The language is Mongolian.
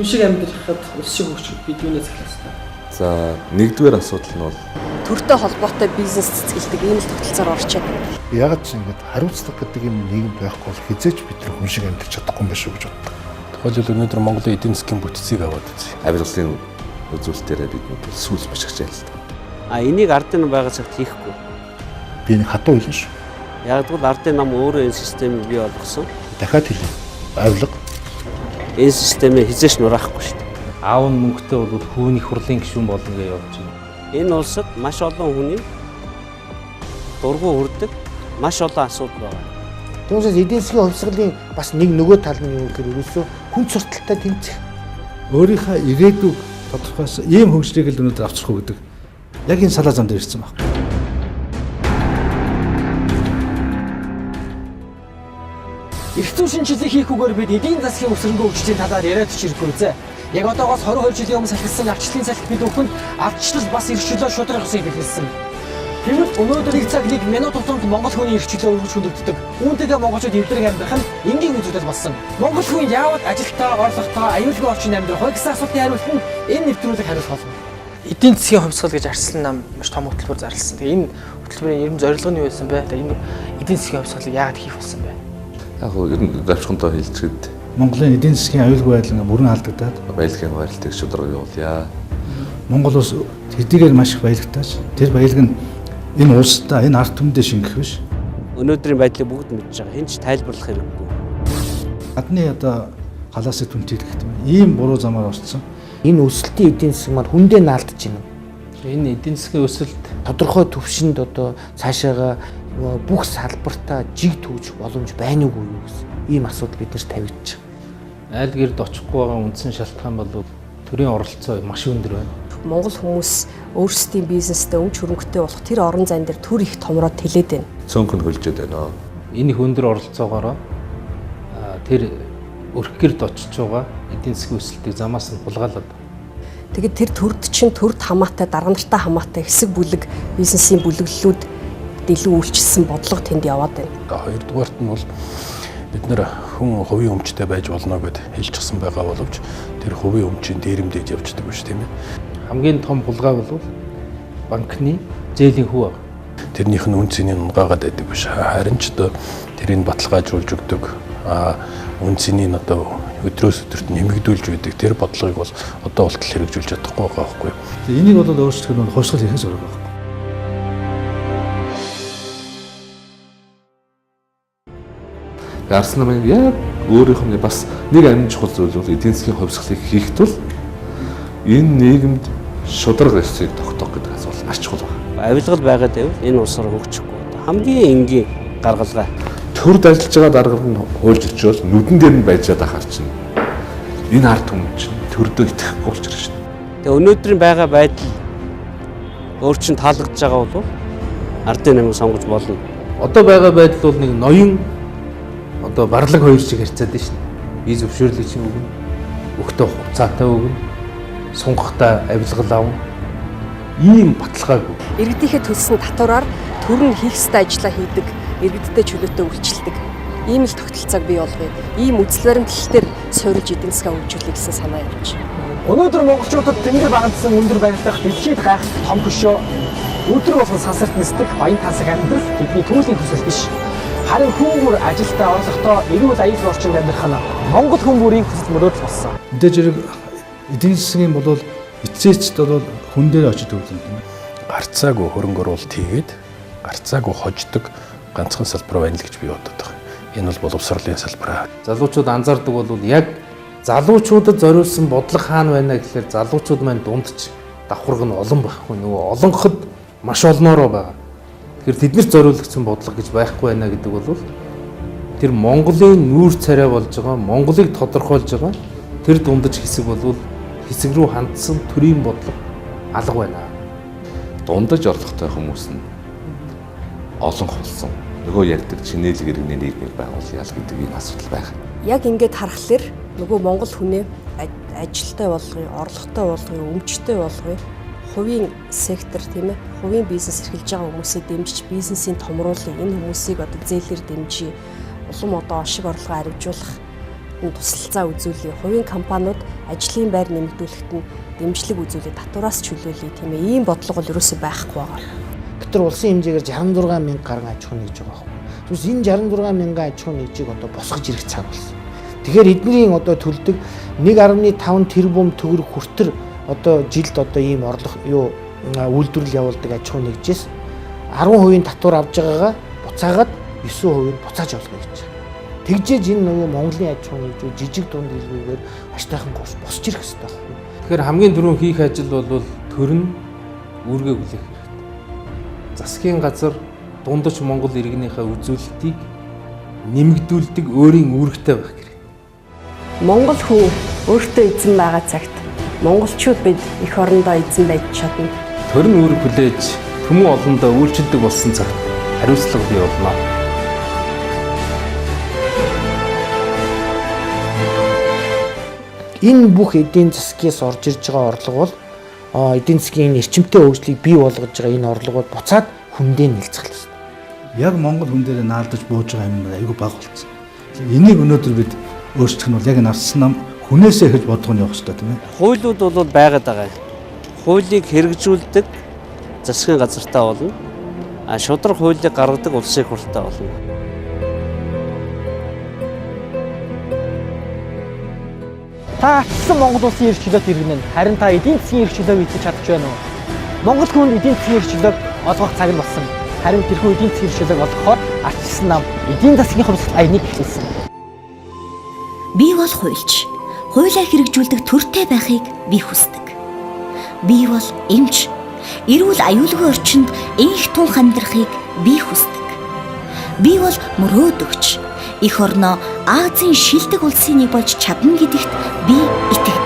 Хүн шиг амьдрахад, улс шиг хөгжихэд бид юунаас эхлэх ёстой? За, нэгдүгээр асуудал нь бол төртэй холбоотой бизнес цэцгэлдэг ийм л тогтолцоор орчоод байна. Яг ч ингэж хариуцлага гэдэг юм нийгэм байхгүй бол хизээч бид нар хүн шиг амьдрч чадахгүй юм байна шүү гэж боддог. Тухайлбал өнөөдөр Монголын эдийн засгийн бүтцийг аваад үзье. Авилгалын үзүүлэлтээрээ бид сүүл маш их жаал та. А энийг ардын нам байгаа цагт хийхгүй. Би нэг хатуу хэлнэ шүү. Яг тэгвэл ардын нам өөрөө энэ системийг бий болгосон. Дахиад хэлье. Авилга. Энэ системээ хизээч нураахгүй шүү дээ. Аав нь мөнгөтэй бол хүүний хурлын гишүүн болно гэж явж байна. Энэ улсад маш олон хүний дургу хүрдэг маш олон асуудал байгаа. Түүнээс эдийн засгийн хувьсгалын бас нэг нөгөө тал нь юу гэхээр ерөөсөө хүн сурталтай тэмцэх. Өөрийнхөө ирээдүйг тодорхойлсон ийм хөгжлийг л өнөөдөр авчрах уу гэдэг яг энэ салаа зам дээр ирсэн байна. Эрх зүйн шинжилгээ хийхгүйгээр бид эдийн засгийн өсөрөнгө хөгжлийн талаар яриад ч ирэхгүй зэ. Яг одоогоос 22 жилийн өмнө салхилсан ардчлалын салхи бид бүхэнд ардчлал бас эрх чөлөө шударга ёсыг бэлгэлсэн. Тэгвэл өнөөдөр нэг цаг нэг минут тутамд Монгол хүний эрх чөлөө өргөж хүндэгддэг. Үүнтэйгээ монголчууд эвдрэг амьдрах нь энгийн үзэгдэл болсон. Монгол хүн яавал ажилтаа, орлоготой, аюулгүй орчинд амьдрах вэ гэсэн асуултын хариулт нь энэ нэвтрүүлэг хариулах болно. Эдийн засгийн хувьсгал гэж Арслан нам маш том хөтөлбөр зарласан. Тэгээ энэ хөтөлбөрийн ер нь зорилго нь юу байсан бэ? Тэгээ энэ эдийн засгийн хувьсгалыг яагаад хийх болсон бэ? Яг хөө ер нь давчхонтой хэлчихэд Монголын эдийн засгийн аюулгүй байдал ингээ бүрэн алдагдаад баялагын хуваарлтыг шударга явуулъя. Монгол улс хэдийгээр маш их баялагтаач тэр баялаг нь энэ улсдаа энэ ард түмэндээ шингэх биш. Өнөөдрийн байдлыг бүгд мэдж байгаа. Хэн ч тайлбарлах хэрэггүй. Гадны одоо халаасыг түнтийлэх юм. Ийм буруу замаар орцсон. Энэ өсөлтийн эдийн засаг маань хүндээ наалдаж байна. Энэ эдийн засгийн өсөлт тодорхой төвшөнд одоо цаашаага бүх салбартаа жиг төвж боломж байна уугүй юу гэсэн ийм асуудал бид нарт тавигдчих. Айл гэрд очихгүй байгаа үндсэн шалтгаан бол төрийн оролцоо маш өндөр байна. Монгол хүмүүс өөрсдийн бизнестэй өмч хөрөнгөтэй болох тэр орон зайн дээр төр их томроод тэлээд байна. Цөөнх нь хөлжөөд байна. Энэ их өндөр оролцоогоороо тэр өрх гэрд очиж байгаа эдийн засгийн өсөлтийг замаас нь хулгайлаад. Тэгээд тэр төрд чинь төрд хамаатай, дарга нартай хамаатай хэсэг бүлэг бизнесийн бүлэглэлүүд илүү үйлчилсэн бодлого тэнд яваад байна. Хоёрдугаарт нь бол бид нэр хүн хувийн өмчтэй байж болно гэд хэлчихсэн байгаа боловч тэр хувийн өмчийн дээрэмдэж явждаг биш тийм ээ. Хамгийн том хулгай бол банкны зээлийн хүү баг. Тэрнийх нь үн цэнийг унгаагаад байдаг биш. Харин ч одоо тэрийг баталгаажуулж өгдөг. Үн цэнийг одоо өдрөөс өдөрт нэмэгдүүлж байдаг. Тэр бодлогыг бол одоо болтол хэрэгжүүлж чадахгүй байгаа байхгүй. Энийг бол өөрчлөх нь хувьсгал хийхээс өөр байхгүй. Арслан намын яг өөрийнх нь бас нэг амин чухал зүйл бол эдийн засгийн хувьсгалыг хийх тул энэ нийгэмд шударга ёсыг тогтоох гэдэг асуудал маш чухал байна. Авилгал байгаад байвал энэ улсаар хөгжихгүй. Хамгийн энгийн гаргалгаа. Төрд ажиллаж байгаа дарга нь хуульж очивол нүдэн дээр нь байж чадах чинь энэ ард түмэн чинь төрдөө итгэхгүй болчихно шин. Тэгээ өнөөдрийн байгаа байдал өөр чинь таалагдж байгаа бол ардын намыг сонгож болно. Одоо байгаа байдал бол нэг ноён одоо барлаг хоёр шиг харьцаад байна шин. Би зөвшөөрлөг чинь өгнө. Өгтөө хугацаатай өгнө. Сунгахтаа авилгал авна. Ийм баталгаагүй. Иргэдийнхээ төлсөн татвараар төр нь хийх ёстой ажлаа хийдэг, иргэдтэй чөлөөтэй үйлчилдэг. Ийм л тогтолцоог бий болгоё. Ийм үзэл баримтлал дээр суурилж эдийн засгаа хөгжүүлэе гэсэн санаа явж. Өнөөдөр монголчуудад тэнгэр багандсан өндөр барилдах дэлхийд гайхах том хөшөө өдөр болгон сансарт нисдэг баян тансаг амьдрал бидний түүлийн хүсэл биш. Харин хүн бүр ажилтаа орлоготой эрүүл аюулгүй орчинд амьдрах нь Монгол хүн бүрийн хүсэл мөрөөдөл болсон. Мэдээж хэрэг эдийн засгийн бол эцээчд бол хүн дээр очиж төвлөрнө. Гарцаагүй хөрөнгө оруулалт хийгээд гарцаагүй хождог ганцхан салбар байна л гэж би бодод байгаа. Энэ бол боловсролын салбар. Залуучууд анзаардаг бол яг залуучуудад зориулсан бодлого хаана байна гэхлээр залуучууд маань дундч давхарга нь олон байхгүй, нөгөө олонход маш олноороо байгаа. Тэгэхээр тэднэрт зориулагдсан бодлого гэж байхгүй байна гэдэг бол тэр Монголын нүүр царай болж байгаа, Монголыг тодорхойлж байгаа тэр дундаж хэсэг бол хэсэг рүү хандсан төрийн бодлого алга байна. Дундаж орлоготой хүмүүс нь олон болсон. Нөгөө ярьдаг чинээлэг иргэний нийгмийг байгуулъя л гэдэг ийм асуудал байна. Яг ингээд харахаар нөгөө монгол хүнээ ажилтай болгоё, орлоготой болгоё, өмчтэй болгоё. Хувийн сектор тийм ээ, хувийн бизнес эрхэлж байгаа хүмүүсийг дэмжиж, бизнесийн томруулъя. Энэ хүмүүсийг одоо зээлээр дэмжиж, улам одоо ашиг орлогоо аривжуулах нэмэгдүүлэхэд нь тусалцаа үзүүлье. Хувийн компаниуд ажлын байр нэмэгдүүлэхэд нь дэмжлэг үзүүлье, татвараас чөлөөлье, тийм ээ. Ийм бодлого бол ерөөсөй байхгүй байгаа. Бид нар улсын хэмжээгээр 66 мянга гаруй аж ахуй нэгж байгаа байхгүй. Тэгвэл энэ 66 мянган аж ахуй нэгжийг одоо босгож ирэх цаг болсон. Тэгэхээр эдний одоо төлдөг 1.5 тэрбум төгрөг хүртэр одоо жилд одоо ийм орлого юу үйлдвэрлэл явуулдаг аж ахуй нэгжээс 10% татвар авж байгаагаа буцаагаад 9% нь буцааж олгоё гэж байна. Тэгжээж энэ нөгөө Монголын аж ахуй нэгжүүд жижиг дунд илгүүгээр аштайхан босч ирэх хэрэгтэй байхгүй. Тэгэхээр хамгийн түрүүн хийх ажил бол төр нь үүргээ хүлээх хэрэгтэй. Засгийн газар дундаж Монгол иргэнийхээ үзүүлэлтийг нэмэгдүүлдэг өөрийн үүрэгтэй байх хэрэгтэй. Монгол хүн өөртөө эзэн байгаа цагт монголчууд бид эх орондоо эзэн байж чадна. Төр нь үүрэг хүлээж түмэн олондоо үйлчилдэг болсон цагт хариуцлага бий болно. Энэ бүх эдийн засгаас орж ирж байгаа орлого бол эдийн засгийн эрчимтэй хөгжлийг бий болгож байгаа энэ орлогууд буцаад хүндээ нэлцэх хэрэгтэй. Яг Монгол хүн дээр наалдаж бууж байгаа юм айгүй бага болсон. Энийг өнөөдөр бид өөрчлөх нь бол яг энэ арсан нам хүнээсээ эхэлж бодгоо нь явах хэрэгтэй, тийм ээ. Хуулиуд бол байгаад байгаа. Хуулийг хэрэгжүүлдэг засгийн газартай болно. А шударга хуулийг гаргадаг улсын хурлтай болно. Та ардчилсан Монгол улсын эрх чөлөөт иргэн нь, харин та эдийн засгийн эрх чөлөөг эзэж чадж байна уу? Монгол хүнд эдийн засгийн эрх чөлөөг олгох цаг нь болсон. Харин тэрхүү эдийн засгийн эрх чөлөөг олгохоор ардчилсан нам эдийн засгийн хувьсгал аяныг эхлүүлсэн. Би бол хуульч. Хуулиа хэрэгжүүлдэг төртэй байхыг би хүсдэг. Би бол эмч. Эрүүл аюулгүй орчинд энх тунх амьдрахыг би хүсдэг. Би бол мөрөөдөгч. Эх орноо Азийн шилдэг улсын нэг болж чадна гэдэгт би итгэдэг.